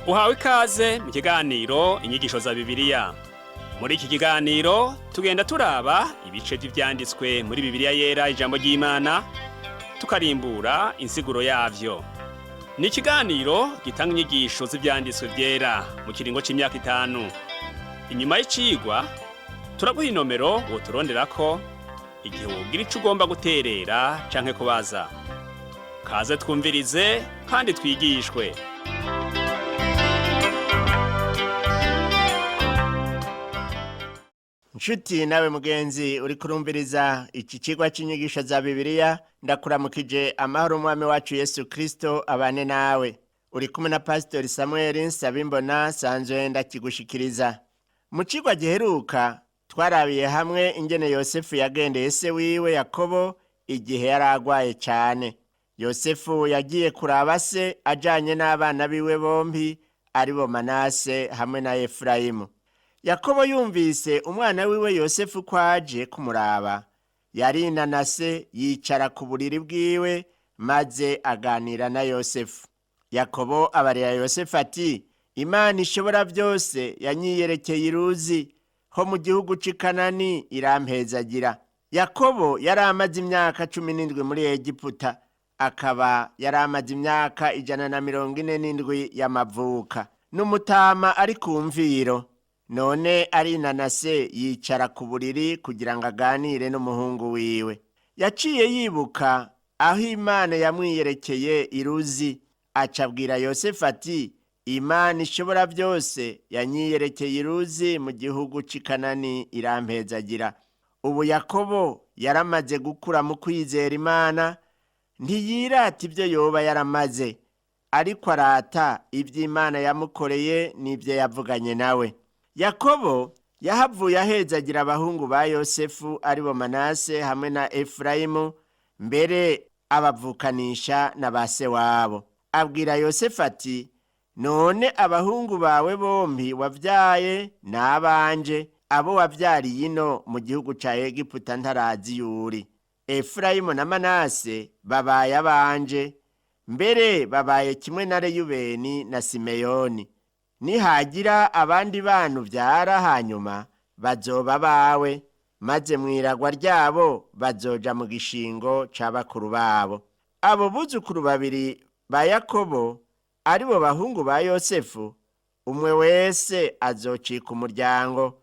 Uhawe ikaze mu kiganiro Inyigisho za Bibiliya. Muri iki kiganiro tugenda turaba ibice vy'ivyanditswe muri Bibiliya Yera, ijambo ry'Imana, tukarimbura insiguro yavyo. Ni ikiganiro gitanga inyigisho z'ivyanditswe vyera mu kiringo c'imyaka 5. Inyuma y'icigwa turaguha inomero woturonderako igihe wogira ico ugomba guterera canke kubaza. Kaze twumvirize kandi twigishwe. Nshuti nawe mugenzi uri kurumviriza iki cigwa c'inyigisho za Bibiliya, ndakuramukije amahoro umwami wacu Yesu Kristo abane nawe. Uri kumwe na Pastori Samuel Nsabimbona, sanzwe ndakigushikiriza. Mu cigwa giheruka twarabiye hamwe ingene Yosefu yagendeye se wiwe Yakobo igihe yari agwaye cane. Yosefu yagiye kuraba se ajanye n'abana biwe bompi, aribo Manase hamwe na Efurayimu. Yakobo yumvise umwana wiwe Yosefu ko aje kumuraba, yarinanase yicara ku buriri bwiwe maze aganira na Yosefu. Yakobo abarira Yosefu ati: "Imana ishobora byose yanyiyerekeye iruzi ho mu gihugu c'i Kanani, irampezagira." Yakobo yari amaze imyaka 17 muri Egiputa, akaba yari amaze imyaka 147 y'amavuka. N'umutama ari ku mviro. None arinanase yicara ku buriri kugira ngo aganire n'umuhungu wiwe. Yaciye yibuka aho Imana yamwiyerekeye iruzi, acabwira Yosefu ati: "Imana ishobora byose yanyiyerekeye iruzi mu gihugu c'i Kanani, irampezagira." Ubu Yakobo yaramaze gukura mu kwizera Imana, ntiyirata ibyo yoba yaramaze, ariko arata ibyo Imana yamukoreye n'ibyo yavuganye nawe. Yakobo yahavuye ahezagira abahungu ba Yosefu, aribo Manase hamwe na Efurayimu, mbere abavukanisha na ba se wabo. Abwira Yosefu ati: "None abahungu bawe bombi wavyaye ni abanje, abo wavyariye ino mu gihugu ca Egiputa ntarazi yuri. Efurayimu na Manase babaye abanje, mbere babaye kimwe na Reyubeni na Simeyoni. Nihagira abandi bana uvyara hanyuma bazoba bawe, maze mw'iragwa ryabo bazoja mu gishingo ca bakuru babo." Abo buzukuru babiri ba Yakobo, aribo bahungu ba Yosefu, umwe wese azocika umuryango.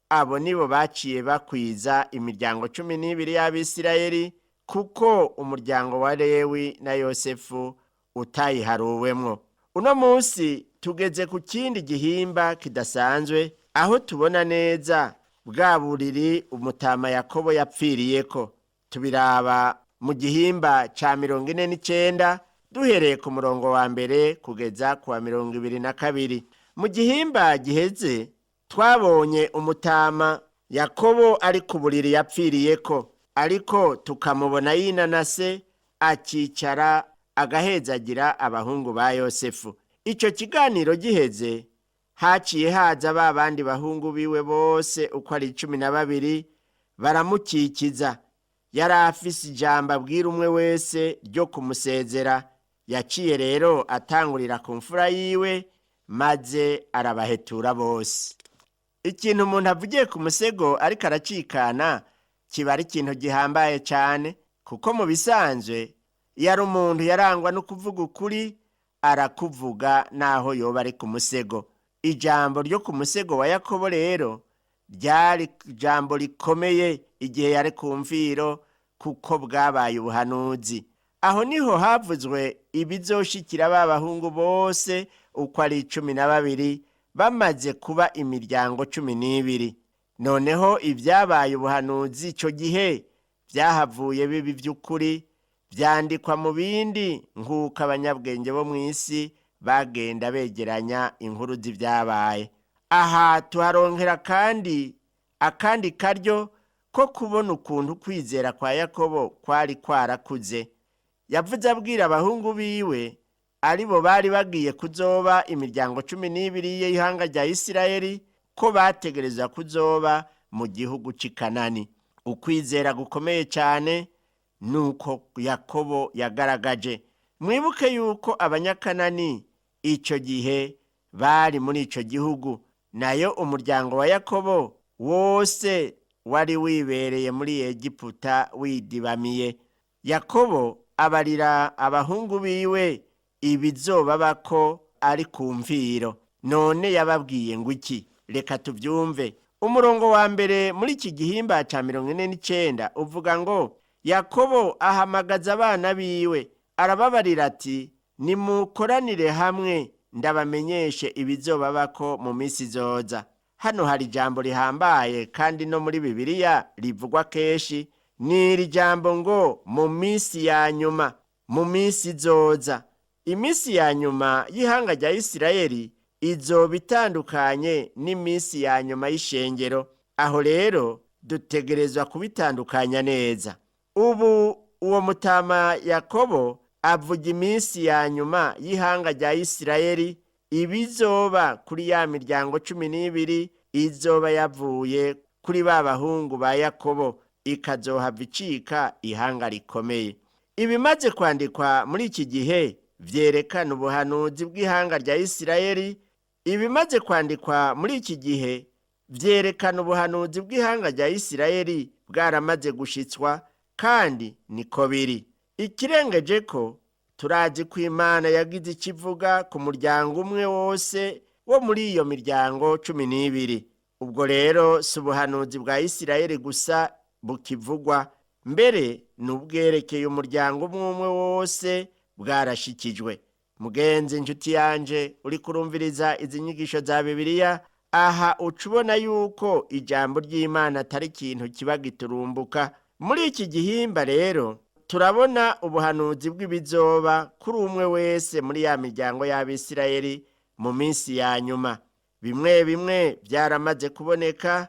Abo nibo baciye bakwiza imiryango 12 y'Abisirayeli, kuko umuryango wa Lewi na Yosefu utayiharuwemwo. Uno munsi tugeze ku kindi gihimba kidasanzwe, aho tubona neza bwa buriri umutama Yakobo yapfiriyeko. Tubiraba mu gihimba ca 49, duhereye ku murongo wa 1 kugeza ku wa 22. Mu gihimba giheze twabonye umutama Yakobo ari ku buriri yapfiriyeko, ariko tukamubona yinanase akicara agahezagira abahungu ba Yosefu. Ico kiganiro giheze, haciye haza ba bandi bahungu biwe bose uko ari 12, baramukikiza. Yari afise ijambo abwira umwe wese ryo kumusezera. Yaciye rero atangurira ku mfura yiwe, maze arabahetura bose. Ikintu umuntu avugiye ku musego ariko aracikana kiba ari ikintu gihambaye cyane, kuko mu bisanzwe iyo ari umuntu yarangwa no kuvuga ukuri, arakuvuga naho yoba ari ku musego. Ijambo ryo ku musego wa Yakobo rero ryari ijambo rikomeye igihe yari ku mviro, kuko bwabaye ubuhanuzi. Aho niho havuzwe ibizoshikira ba bahungu bose uko ari 12 bamaze kuba imiryango 12. Noneho ibyabaye ubuhanuzi icyo gihe byahavuye biba iby'ukuri, byandikwa mu bindi nk'uko abanyabwenge bo mu isi bagenda begeranya inkuru z'ibyabaye. Aha tuharonkera kandi akandi karyo ko kubona ukuntu kwizera kwa Yakobo kwari kwarakuze. Yavuze abwira abahungu biwe, aribo bari bagiye kuzoba imiryango 12 y'ihanga rya Isirayeli, ko bategereza kuzoba mu gihugu c'i Kanani. Ukwizera gukomeye cyane nuko Yakobo yagaragaje. Mwibuke yuko Abanyakanani icyo gihe bari muri ico gihugu. Nayo umuryango wa Yakobo wose wari wibereye muri Egiputa widibamiye. Yakobo abarira abahungu biwe ibizobabako ari ku mviro. None yababwiye ngo iki? Reka tubyumve. Umurongo wa mbere muri iki gihimba ca 49 uvuga ngo: Yakobo ahamagaza abana biwe arababarira ati: nimukoranire hamwe ndabamenyeshe ibizobabako mu minsi izoza. Hano hari ijambo rihambaye kandi no muri Bibiliya rivugwa kenshi, ni iri jambo ngo mu minsi ya nyuma, mu minsi izoza. Iminsi ya nyuma y'ihanga rya Isirayeli izoba itandukanye n'iminsi ya nyuma y'ishengero. Aho rero dutegerezwa kubitandukanya neza. Ubu uwo mutama Yakobo avuga iminsi ya nyuma y'ihanga rya Isirayeli, ibizoba kuri ya miryango 12 izoba yavuye kuri ba bahungu ba Yakobo, ikazohava icika ihanga rikomeye. Ibimaze kwandikwa muri iki gihe vyerekana ubuhanuzi bw'ihanga rya Isirayeli. Ibimaze kwandikwa muri iki gihe vyerekana ubuhanuzi bw'ihanga rya Isirayeli bwaramaze gushitswa, kandi niko biri. Ikirengeje ko turazi ko Imana yagize ikivuga ku muryango umwe wose wo muri iyo miryango 12. Ubwo rero si ubuhanuzi bwa Isirayeli gusa bukivugwa, mbere n'ubwerekeye umuryango umwe umwe wose bwarashikijwe. Mugenzi inshuti yanje uri kurumviriza izi nyigisho za Bibiliya, aha uca ubona yuko ijambo ry'Imana atari ikintu kiba giturumbuka. Muri iki gihimba rero turabona ubuhanuzi bw'ibizoba kuri umwe wese muri ya miryango y'Abisirayeli mu minsi ya nyuma. Bimwe bimwe byaramaze kuboneka,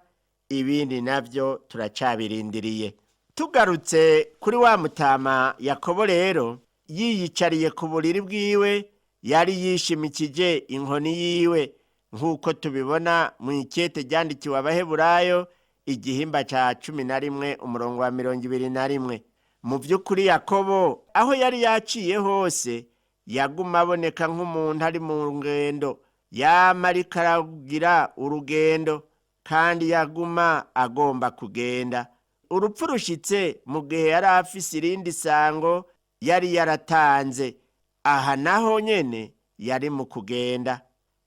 ibindi navyo turacabirindiriye. Tugarutse kuri wa mutama Yakobo rero, yiyicariye ku buriri bwiwe, yari yishimikije inkoni yiwe, nk'uko tubibona mu ikete ryandikiwe Abaheburayo igihimba ca 11 umurongo wa 21. Mu by'ukuri Yakobo aho yari yaciye hose yaguma aboneka nk'umuntu ari mu ngendo, yama ariko aragira urugendo, kandi yaguma agomba kugenda. Urupfu rushitse mu gihe yari afise irindi sango yari yaratanze, aha naho nyene yari mu kugenda.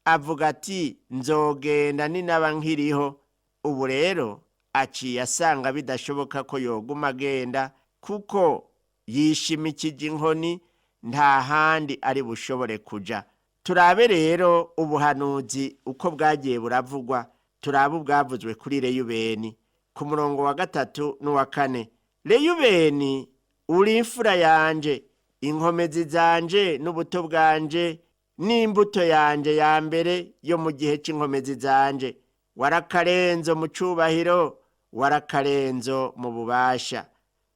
Avuga ati: nzogenda ninaba nkiriho. Ubu rero aciye asanga bidashoboka ko yoguma agenda, kuko yishimikije inkoni, nta handi ari bushobore kuja. Turabe rero ubuhanuzi uko bwagiye buravugwa. Turabe ubwavuzwe kuri Reyubeni ku murongo wa 3 n'uwa 4. Reyubeni, uri imfura yanje, inkomezi zanje n'ubuto bwanje, n'imbuto yanje ya mbere yo mu gihe c'inkomezi zanje. Warakarenzo mu cubahiro, warakarenzo mu bubasha.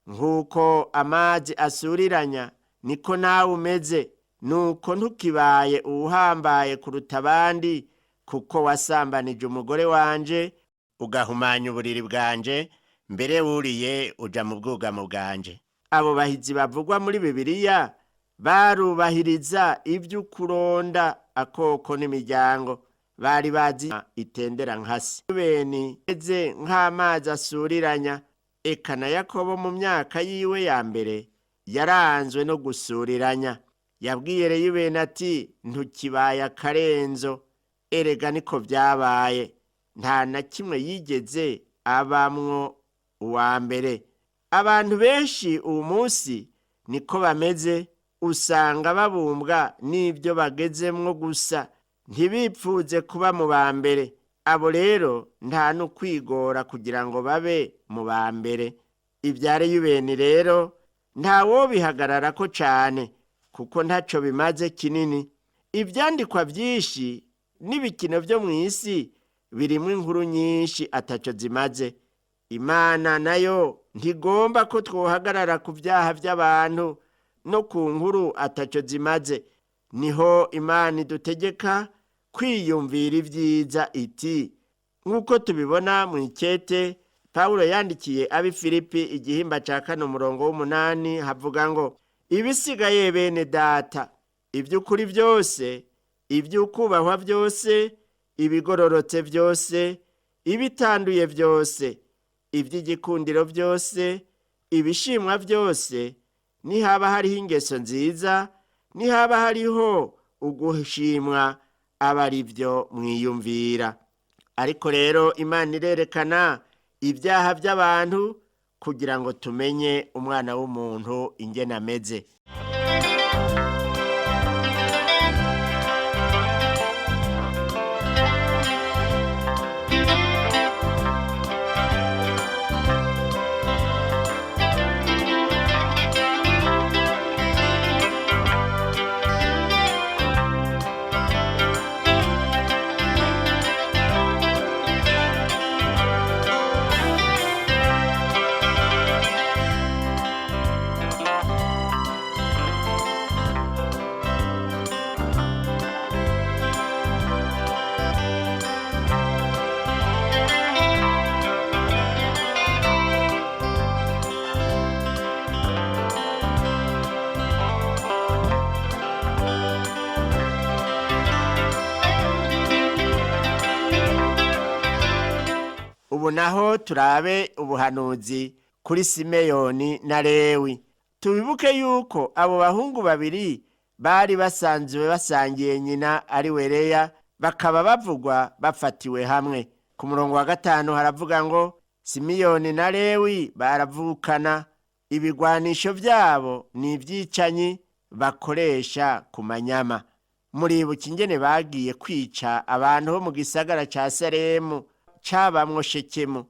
Nk'uko amazi asuriranya niko nawe umeze, nuko ntukibaye uwuhambaye kuruta abandi, kuko wasambanije umugore wanje, ugahumanya uburiri bwanje, mbere wuriye uja mu bwugamo bwanje. Abo bahizi bavugwa muri Bibiliya barubahiriza ivy'ukuronda akoko n'imiryango, bari bazi itendera nkasi. Beni eze nk'amazi asuriranya. Eka na Yakobo mu myaka yiwe ya mbere yaranzwe no gusuriranya. Yabwiye Reyubeni ati: ntukibaye akarenzo. Erega niko vyabaye, nta na kimwe yigeze abamwo uwa mbere. Abantu benshi uwu munsi niko bameze, usanga babumbwa n'ibyo bagezemwo gusa, ntibipfuze kuba mu ba mbere. Abo rero nta n'ukwigora kugira ngo babe mu ba mbere. Ibya Reyubeni rero ntawobihagararako cane, kuko ntaco bimaze kinini. Ivyandikwa vyinshi n'ibikino vyo mw'isi birimwo inkuru nyinshi ataco zimaze. Imana nayo ntigomba ko twohagarara ku vyaha vy'abantu no ku nkuru ataco zimaze. Niho Imana idutegeka kwiyumvira ivyiza iti, nk'uko tubibona mu ikete Pawulo yandikiye ab'i Filipi igihimba ca 4 umurongo w'8, havuga ngo: ibisigaye bene data, ivy'ukuri vyose, Iby'ukubahwa byose, ibigororotse byose, ibitanduye byose, iby'igikundiro byose, ibishimwa byose, nihaba hariho ingeso nziza, nihaba hariho ugushimwa, aba ari byo mwiyumvira. Ariko rero Imana irerekana ibyaha by'abantu kugira ngo tumenye umwana w'umuntu ingene ameze. Ubu naho turabe ubuhanuzi kuri Simeyoni na Lewi. Tubibuke yuko abo bahungu babiri bari basanzwe basangiye nyina ari we Leya, bakaba bavugwa bafatiwe hamwe. Ku murongo wa 5 haravuga ngo Simeyoni na Lewi baravukana, ibigwanisho byabo ni ibyicanyi bakoresha ku manyama. Muribuka ingene bagiye kwica abantu bo mu gisagara ca Salemu cabamwo Shekemu,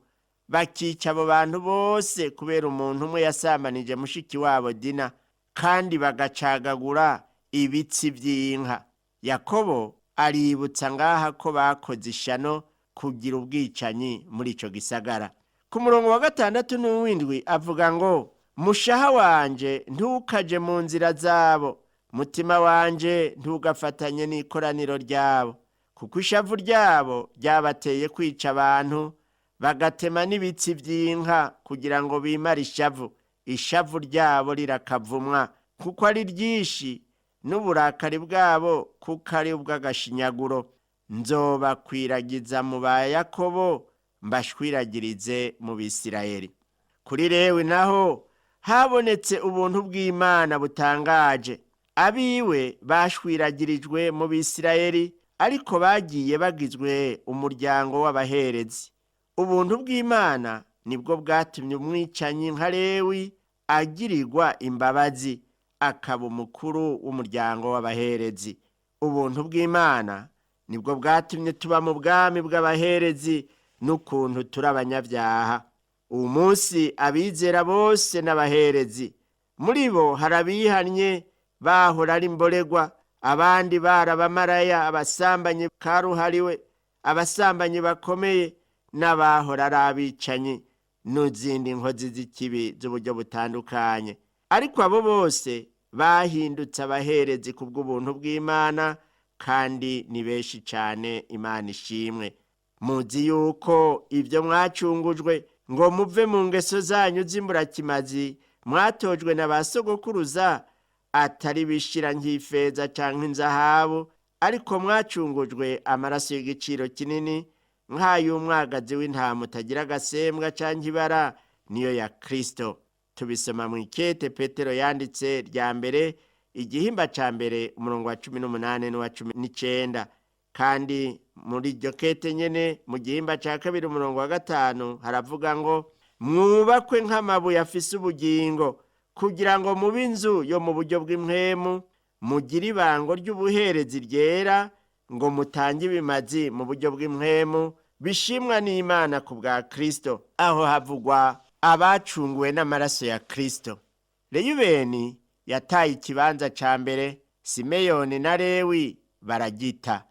bakica abo bantu bose kubera umuntu umwe yasambanije mushiki wabo Dina, kandi bagacagagura ibitsi by'inka. Yakobo aributsa ngaha ko bakoze ishano kugira ubwicanyi muri ico gisagara. Ku murongo wa 6 n'uwindwi avuga ngo mushaha wanje ntukaje mu nzira zabo, mutima wanje ntugafatanye n'ikoraniro ryabo, kuko ishavu ryabo ryabateye kwica abantu, bagatema n'ibitsi by'inka kugira ngo bimare ishavu. Ishavu ryabo rirakavumwa kuko ari ryinshi, n'uburakari bwabo kuko ari ubw'agashinyaguro. Nzobakwiragiza mu ba Yakobo, mbashwiragirize mu Bisirayeli. Kuri Lewi naho habonetse ubuntu bw'Imana butangaje. Abiwe bashwiragirijwe mu Bisirayeli, ariko bagiye bagizwe umuryango w'abaherezi. Ubuntu bw'Imana nibwo bwatumye umwicanyi nka Lewi agirirwa imbabazi, akaba umukuru w'umuryango w'abaherezi. Ubuntu bw'Imana nibwo bwatumye tuba mu bwami bw'abaherezi n'ukuntu turi abanyabyaha. Uwu munsi abizera bose n'abaherezi, muri bo hari abihannye bahora ari imboregwa, abandi barabamaraya, abasambanyi karuhariwe, abasambanyi bakomeye, n'abahora ari abicanyi n'izindi nkozi z'ikibi z'uburyo butandukanye. Ariko abo bose bahindutse abaherezi ku bw'ubuntu bw'Imana, kandi ni benshi cyane. Imana ishimwe. Muzi yuko ibyo mwacungujwe ngo muve mu ngeso zanyu z'imburakimazi mwatojwe na ba sogokuruza, atari bishira nk'ifeza cyangwa inzahabu, ariko mwacungujwe amaraso y'igiciro kinini nk'ay'umwagazi w'intama utagira agasembwa cyangwa ibara, niyo ya Kristo. Tubisoma mu ikete Petero yanditse rya mbere, igihimba ca mbere, umurongo wa 18 n'uwa 19. Kandi muri iryo kete nyene mu gihimba ca kabiri umurongo wa 5 haravuga ngo mwubakwe nk'amabuye afise ubugingo, kugira ngo mube inzu yo mu buryo bw'impwemu, mugire ibango ry'ubuherezi ryera, ngo mutange ibimazi mu buryo bw'impwemu bishimwa n'Imana ku bwa Kristo. Aho havugwa abacunguwe n'amaraso ya Kristo. Reyubeni yataye ikibanza ca mbere, Simeyoni na Lewi baragita.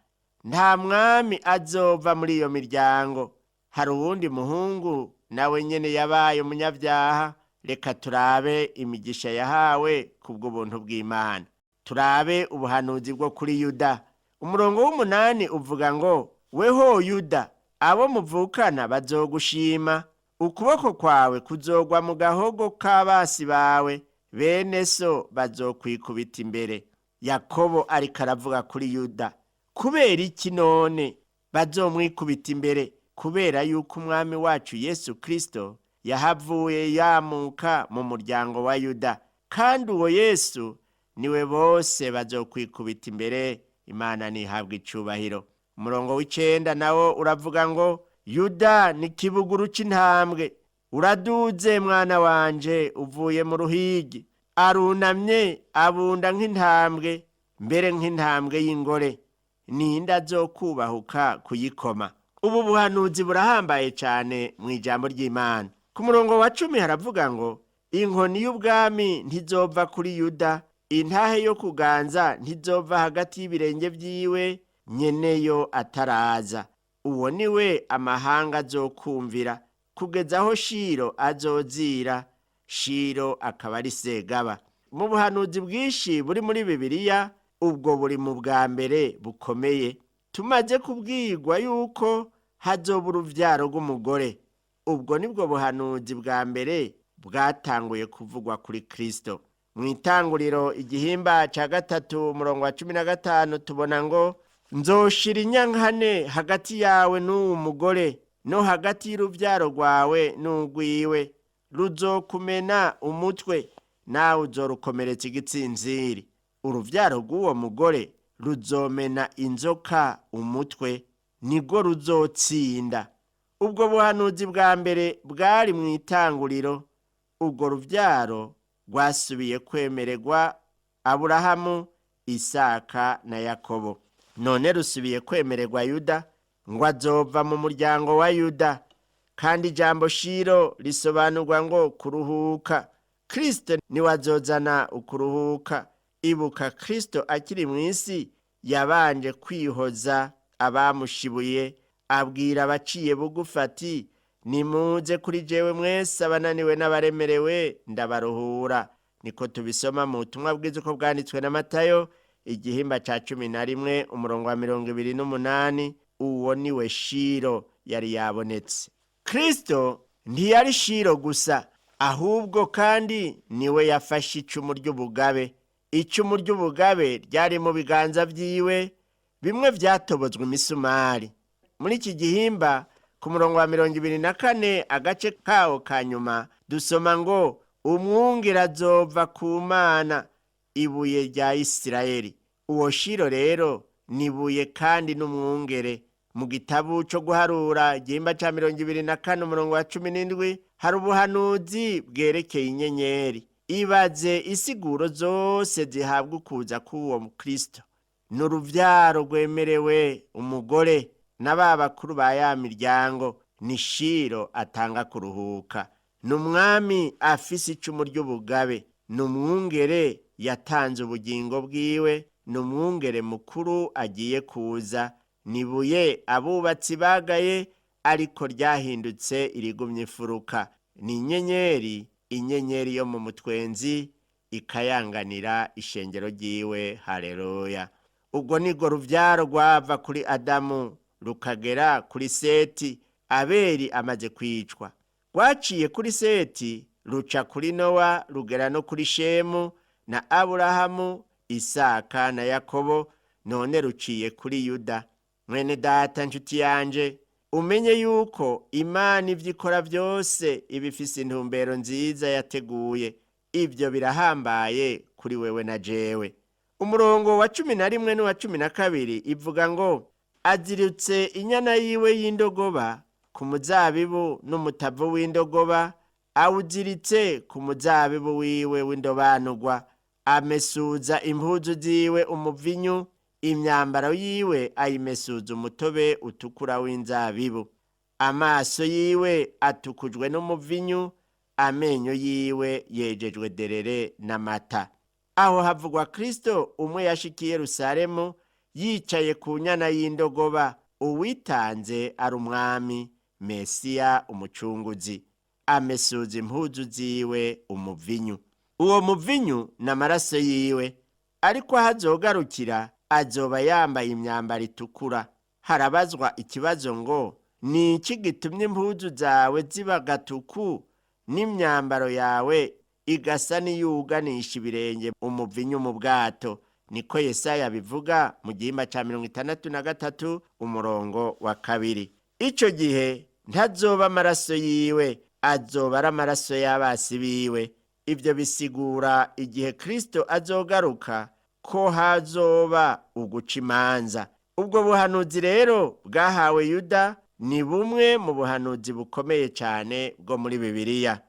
Nta mwami azova muri iyo miryango. Hari uwundi muhungu nawe nyene yabaye umunyabyaha. Reka turabe imigisha yahawe kubw'ubuntu bw'Imana. Turabe ubuhanuzi bwo kuri Yuda. Umurongo w'8 uvuga ngo weho Yuda, abo muvukana bazogushima, ukuboko kwawe kuzogwa mu gahogo k'abasi bawe, bene so bazokwikubita imbere. Yakobo ariko aravuga kuri Yuda. Kubera iki none bazomwikubita imbere? Kubera yuko umwami wacu Yesu Kristo yahavuye yamuka mu muryango wa Yuda, kandi uwo Yesu niwe bose bazokwikubita imbere. Imana ntihabwa icubahiro. Umurongo w'icenda nawo uravuga ngo: Yuda ni kibuguru c'intambwe, uraduze mwana wanje uvuye mu ruhigi. Arunamye abunda nk'intambwe, mbere nk'intambwe y'ingore, ninde azokubahuka kuyikoma? Ubu buhanuzi burahambaye cyane mu ijambo ry'Imana. Ku murongo wa 10 haravuga ngo: inkoni y'ubwami ntizova kuri Yuda, intahe yo kuganza ntizova hagati y'ibirenge vyiwe, nyeneyo ataraza. Uwo ni we amahanga azokumvira, kugeza aho Shiro azozira. Shiro akaba ari Segaba. Mu buhanuzi bwinshi buri muri Bibiliya, ubwo buri mu bwa mbere bukomeye. Tumaze kubwirwa yuko hazoba uruvyaro rw'umugore. Ubwo nibwo buhanuzi bwa mbere bwatanguye kuvugwa kuri Kristo. Mu itanguriro igihimba ca 3 umurongo wa 15 tubona ngo: nzoshira inyankane hagati yawe n'uwo mugore, no hagati y'uruvyaro rwawe n'urwiwe, ruzokumena umutwe, nawe uzorukomeretsa igitsinziri. Uruvyaro rw'uwo mugore ruzomena inzoka umutwe, nibwo ruzotsinda. Ubwo buhanuzi bwa mbere bwari mu itanguriro. Ubwo ruvyaro rwasubiye kwemererwa Aburahamu, Isaka na Yakobo. None rusubiye kwemererwa Yuda, ngo azova mu muryango wa Yuda. Kandi ijambo Shiro risobanurwa ngo kuruhuka. Kristo niwe azozana ukuruhuka. Ibuka Kristo akiri mu isi yabanje kwihoza abamushibuye, abwira abaciye bugufi ati: nimuze kuri jewe mwese abananiwe n'abaremerewe, ndabaruhura. Niko tubisoma mu butumwa bwiza uko bwanditswe na Matayo igihimba ca 11 umurongo wa 28. Uwo niwe Shiro yari yabonetse. Kristo ntiyari Shiro gusa, ahubwo kandi niwe yafashe icumu ry'ubugabe. Icumu ry'ubugabe ryari mu biganza vyiwe, bimwe vyatobozwa imisumari. Muri iki gihimba ku murongo wa 24 agace kawo ka nyuma dusoma ngo: umwungere azova ku Mana, ibuye rya Isirayeli. Uwo Shiro rero nibuye kandi n'umwungere. Mu gitabo co guharura igihimba ca 24 umurongo wa 17 hari ubuhanuzi bwerekeye inyenyeri. Ibaze isiguro zose zihabwa ukuza k'uwo Mukristo. Ni uruvyaro rwemerewe umugore na ba bakuru ba ya miryango. Ni Shiro atanga kuruhuka. Ni umwami afise icumu ry'ubugabe, ni umwungere yatanze ubugingo bwiwe, ni umwungere mukuru agiye kuza. Nibuye abubatsi bagaye, ariko ryahindutse irigumye imfuruka. Ni inyenyeri, inyenyeri yo mu mutwenzi, ikayanganira ishengero ryiwe. Haleluya! Ubwo nirwo ruvyaro rwava kuri Adamu rukagera kuri Seti, Abeli amaze kwicwa. Rwaciye kuri Seti ruca kuri Nowa, rugera no kuri Shemu na Aburahamu, Isaka na Yakobo, none ruciye kuri Yuda. Mwene data, nshuti yanje, umenye yuko Imana ivyo ikora byose ibifise intumbero nziza yateguye. Ibyo birahambaye kuri wewe na jewe. Umurongo wa 11 n'uwa 12 ivuga ngo: aziritse inyana yiwe y'indogoba ku muzabibu n'umutavu w'indogoba, awuziritse ku muzabibu wiwe w'indobanurwa. Amesuza impuzu ziwe umuvinyu, imyambaro yiwe ayimesuza umutobe utukura w'inzabibu. Amaso yiwe atukujwe n'umuvinyu, amenyo yiwe yejejwe derere n'amata. Aho havugwa Kristo umwe yashikiye Yerusalemu yicaye ku nyana y'indogoba, uwitanze ari umwami Mesiya umucunguzi. Amesuza impuzu ziwe umuvinyu. Uwo muvinyu ni amaraso yiwe, ariko aho azogarukira azoba yambaye imyambaro itukura. Harabazwa ikibazo ngo: ni iki gitumye impuzu zawe ziba gatuku, n'imyambaro yawe igasa n'iyuganisha ibirenge umuvinyu mu bwato? Niko Yesaya bivuga mu gihimba ca 63 umurongo wa 2. Ico gihe ntazoba amaraso yiwe, azoba ari amaraso y'abasi biwe. Ibyo bisigura igihe Kristo azogaruka ko hazoba uguca imanza. Ubwo buhanuzi rero bwahawe Yuda ni bumwe mu buhanuzi bukomeye cyane bwo muri Bibiliya.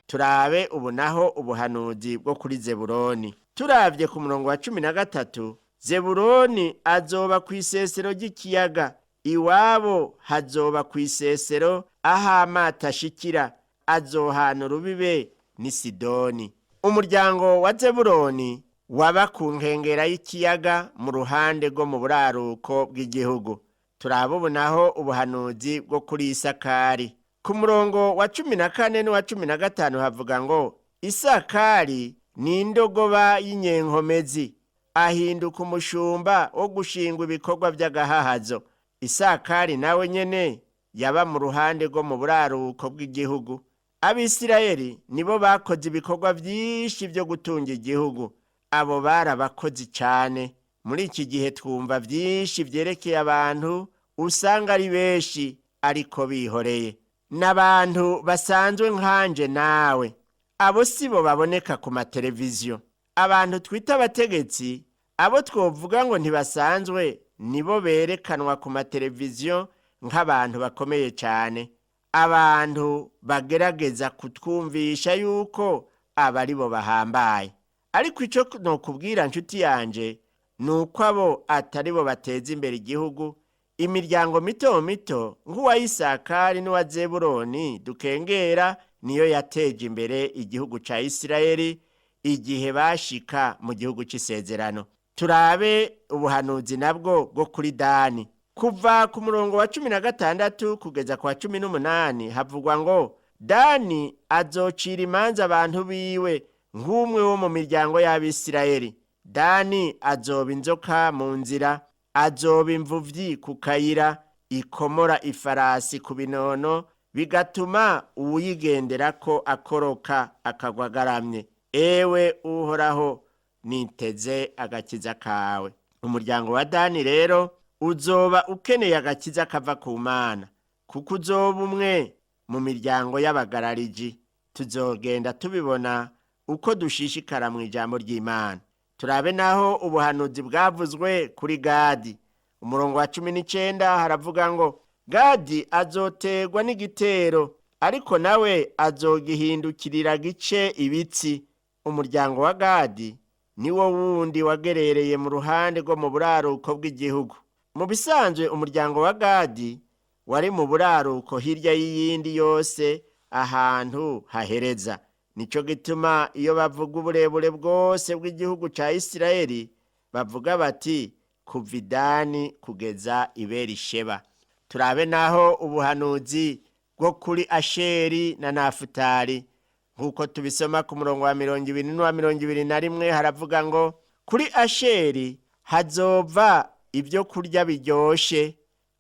Turabe ubu naho ubuhanuzi bwo kuri Zebuloni. Turavye ku murongo wa 13, Zebuloni azoba ku isesero ry'ikiyaga, iwabo hazoba ku isesero aho amato ashikira, azohana urubibe n'i Sidoni. Umuryango wa Zebuloni waba ku nkengera y'ikiyaga mu ruhande rwo mu buraruko bw'igihugu. Turabe ubu naho ubuhanuzi bwo kuri Isakari. Ku murongo wa 14 n'uwa 15 havuga ngo: Isakari ni indogoba y'inyenkomezi, ahinduka umushumba wo gushingwa ibikorwa by'agahahazo. Isakari nawe nyene yaba mu ruhande rwo mu buraruko bw'igihugu. Abisirayeli nibo bakoze ibikorwa vyinshi vyo gutunga igihugu. Abo bari abakozi cane. Muri iki gihe twumva vyinshi vyerekeye abantu usanga ari benshi ariko bihoreye, n'abantu basanzwe nkanje nawe. Abo si bo baboneka ku mateleviziyo. Abantu twita abategetsi, abo twovuga ngo ntibasanzwe, nibo berekanwa ku mateleviziyo nk'abantu bakomeye cyane. Abantu bagerageza kutwumvisha yuko aba ari bo bahambaye. Ariko icyo nokubwira nshuti yanje ni uko abo atari bo bateza imbere igihugu. Imiryango mito mito nk'uwa Isakari n'uwa Zebuloni dukengera niyo yateje imbere igihugu ca Isirayeli igihe bashika mu gihugu c'isezerano. Turabe ubuhanuzi nabwo bwo kuri Dani. Kuva ku murongo wa 16 kugeza kwa 18 havugwa ngo: Dani azocira imanza abantu biwe nk'umwe wo mu miryango y'Abisirayeli. Dani azoba inzoka mu nzira, azoba imvuvyi ku kayira, ikomora ifarasi ku binono, bigatuma uwuyigenderako akoroka akagwa agaramye. Ewe Uhoraho, niteze agakiza kawe. Umuryango wa Dani rero uzoba ukeneye agakiza kava ku Mana, kuko uzoba umwe mu miryango y'abagarariji. Tuzogenda tubibona uko dushishikara mu ijambo ry'Imana. Turabe naho ubuhanuzi bwavuzwe kuri Gadi. Umurongo wa 19 haravuga ngo: Gadi azoterwa n'igitero, ariko nawe azogihindukirira gice ibitsi. Umuryango wa Gadi niwo wundi wagerereye mu ruhande rwo mu buraruko bw'igihugu. Mu bisanzwe umuryango wa Gadi wari mu buraruko hirya y'iyindi yose ahantu hahereza. Nico gituma iyo bavuga uburebure bwose bw'igihugu ca Isirayeli bavuga bati kuva i Dani kugeza i Berisheba. Turabe naho ubuhanuzi bwo kuri Asheri na Nafutali. Nk'uko tubisoma ku murongo wa 20 n'uwa 21 haravuga ngo: kuri Asheri hazova ibyo kurya biryoshe,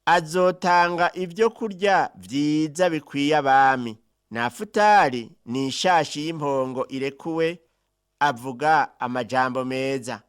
azotanga ibyo kurya vyiza bikwiye abami. Nafutali ni ishashi y'impongo irekuwe, avuga amajambo meza.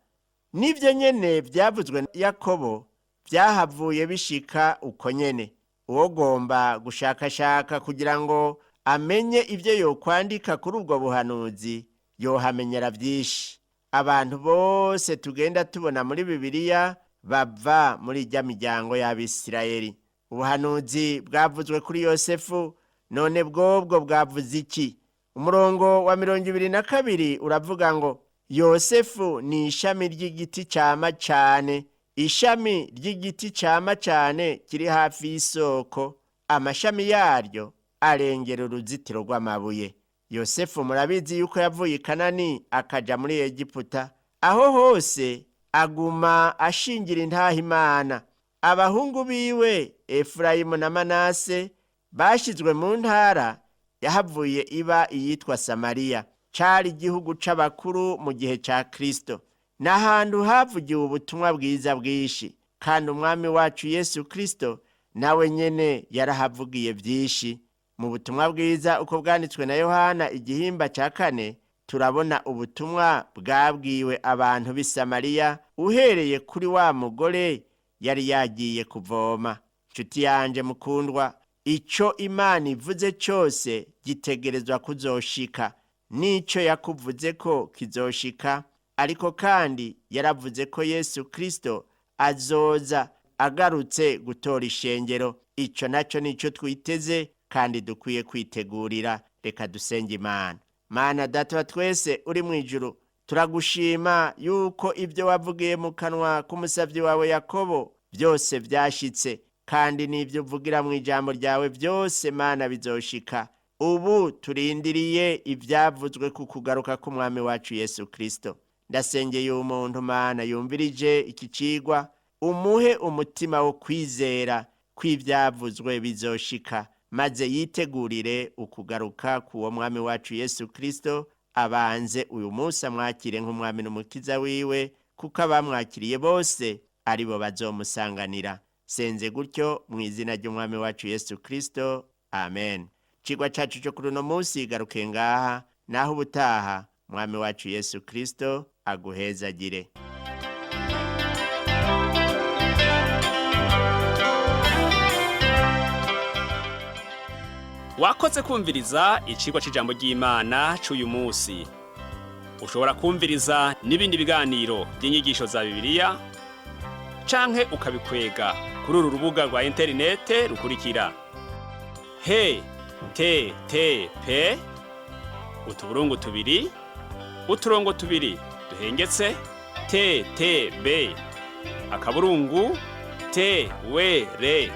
Nivyo nyene vyavuzwe Yakobo vyahavuye bishika uko nyene. Uwogomba gushakashaka kugira ngo amenye ivyo yokwandika kuri ubwo buhanuzi yohamenyera vyinshi. Abantu bose tugenda tubona muri Bibiliya bava muri irya miryango y'Abisirayeli. Ubuhanuzi bwavuzwe kuri Yosefu, none bwobwo bwavuze iki? Umurongo wa 22 uravuga ngo: Yosefu ni ishami ry'igiti cama cane, ishami ry'igiti cama cane kiri hafi y'isoko, amashami yaryo arengera uruzitiro rw'amabuye. Yosefu murabizi yuko yavuye i Kanani akaja muri Egiputa, aho hose aguma ashingira intaha Imana. Abahungu biwe Efurayimu na Manase bashizwe mu ntara yahavuye iba iyitwa Samariya, cari igihugu c'abakuru mu gihe ca Kristo. N'ahantu havugiwe ubutumwa bwiza bwinshi, kandi umwami wacu Yesu Kristo nawe nyene yarahavugiye vyinshi. Mu butumwa bwiza uko bwanditswe na Yohana igihimba ca 4, turabona ubutumwa bwabwiwe abantu b'i Samariya uhereye kuri wa mugore yari yagiye kuvoma. Nshuti yanje mukundwa, ico Imana ivuze cyose gitegerezwa kuzoshika, n'ico yakuvuze ko kizoshika. Ariko kandi yaravuze ko Yesu Kristo azoza agarutse gutora ishengero. Ico naco nico twiteze kandi dukwiye kwitegurira. Reka dusenge Imana. Mana Data wa twese uri mu ijuru, turagushima yuko ibyo wavugiye mu kanwa k'umusavyi wawe Yakobo byose vyashitse, kandi n'ibyo uvugira mu ijambo ryawe byose Mana bizoshika. Ubu turindiriye ivyavuzwe ku kugaruka k'umwami wacu Yesu Kristo. Ndasengeye umuntu Mana yumvirije iki cigwa, umuhe umutima wo kwizera kw'ivyavuzwe bizoshika, maze yitegurire ukugaruka k'uwo mwami wacu Yesu Kristo. Abanze uyu munsi amwakire nk'umwami n'umukiza wiwe, kuko abamwakiriye bose aribo bazomusanganira. Senze gutyo mu izina ry'umwami wacu Yesu Kristo, amen. Cigwa cacu cyo kuri uno munsi garuke ngaha, naho ubutaha mwami wacu Yesu Kristo aguhezagire. Wakoze kumviriza icigwa c'ijambo ry'Imana c'uyu munsi. Ushobora kumviriza n'ibindi biganiro by'inyigisho za Bibiliya canke ukabikwega kuri uru rubuga rwa interinete rukurikira: he t t p utuburungu tubiri uturongo tubiri duhengetse t t b akaburungu t w r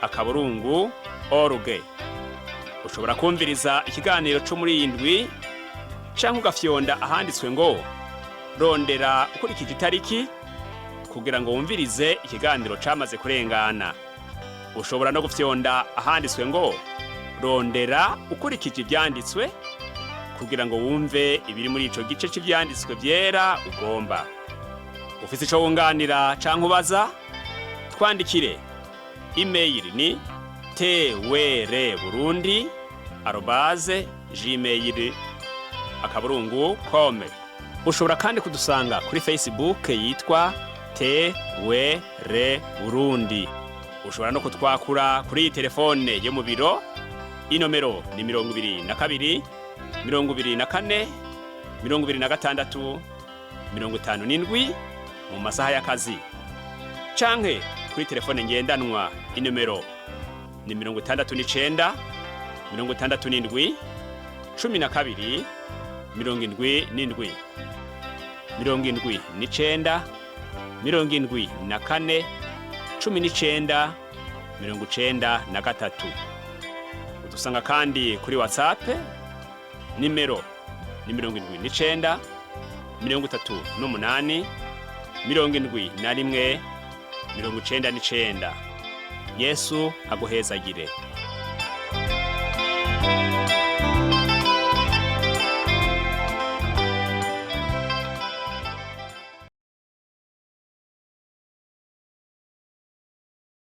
akaburungu org. Ushobora kumviriza ikiganiro cyo muri iyi ndwi canke ugafyonda ahanditswe ngo rondera ukurikije itariki kugira ngo wumvirize ikiganiro camaze kurengana. Ushobora no gufyonda ahanditswe ngo rondera ukurikije ivyanditswe kugira ngo wumve ibiri muri ico gice c'ivyanditswe vyera ugomba. Ufise ico wunganira canke ubaza, twandikire. Email ni twrburundi@gmail.com. Ushobora kandi kudusanga kuri Facebook yitwa TWR Burundi. Ushobora no kutwakura kuri iyi telefone yo mu biro, inomero ni 22 24 26 57 mu masaha y'akazi, canke kuri telefone ngendanwa inomero ni 69 67 12 77 79 74 19 93. Udusanga kandi kuri WhatsApp, nimero ni 79 38 71 99. Yesu aguhezagire.